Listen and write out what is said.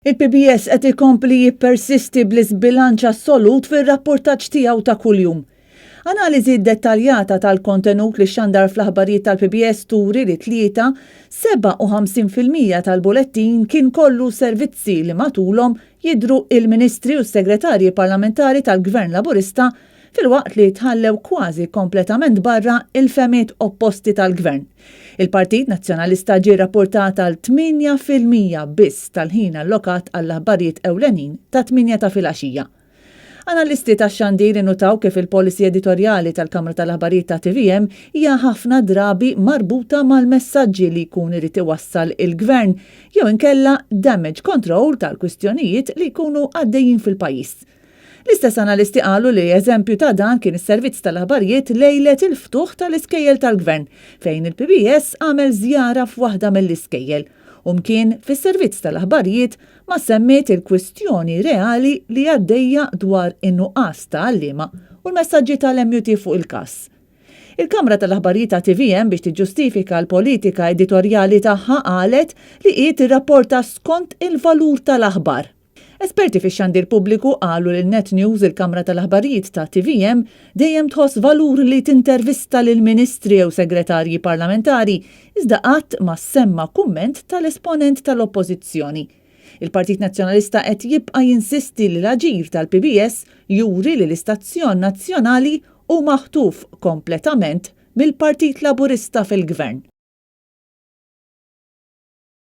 Il-PBS qed ikompli jippersisti bl-iżbilanċ assolut fir-rapportaġġ tiegħu ta' kuljum. Analiżi dettaljata tal-kontenut li xandar fl-aħbarijiet tal-PBS turi li 3, 57% tal-bulettin kien kollu servizzi li matulhom jidhru il-Ministri u s-Segretarji Parlamentari tal-Gvern Laburista, filwaqt li tħallew kważi kompletament barra il-fehmiet opposti tal-Gvern. Il-Partit Nazzjonalista ġie rapportat għal 8% biss tal-ħin allokat għall-aħbarijiet ewlenin tat-8 ta' filgħaxija. Analisti ta' xandir innutaw kif il-policy editorjali tal-Kamra tal-Aħbarijiet ta' TVM hija ħafna drabi marbuta mal-messaġġi li jkun irid iwassal il-gvern jew inkella damage control tal-kwistjonijiet li jkunu għaddejjin fil-pajjiż. L-istess analisti qalu li eżempju ta' dan kien is-servizz tal-aħbarijiet lejlet il-ftuħ tal-iskejjel tal-gvern, fejn il-PBS għamel żjara f'waħda mill-iskejjel. U mkien fis-servizz tal-aħbarijiet ma semmiet il-kwistjoni reali li għaddejja dwar in-nuqqas ta' għalliema u l-messaġġi tal-MUT fuq il-kas. Il-Kamra tal-Aħbarijiet ta' TVM, biex tiġġustifika l-politika editorjali tagħha, qalet li hi tirrapporta skont il-valur tal-aħbar. Esperti fi xandir pubbliku qalu lil Net News il-Kamra tal-Aħbarijiet ta' TVM dejjem tħoss valur li tintervista lil ministri jew segretarji parlamentari, iżda qatt ma semma kumment tal-esponent tal-Oppożizzjoni. Il-Partit Nazzjonalista qed jibqa' jinsisti li l-aġir tal-PBS juri li l-istazzjon nazzjonali hu maħtuf kompletament mill-Partit Laburista fil-Gvern.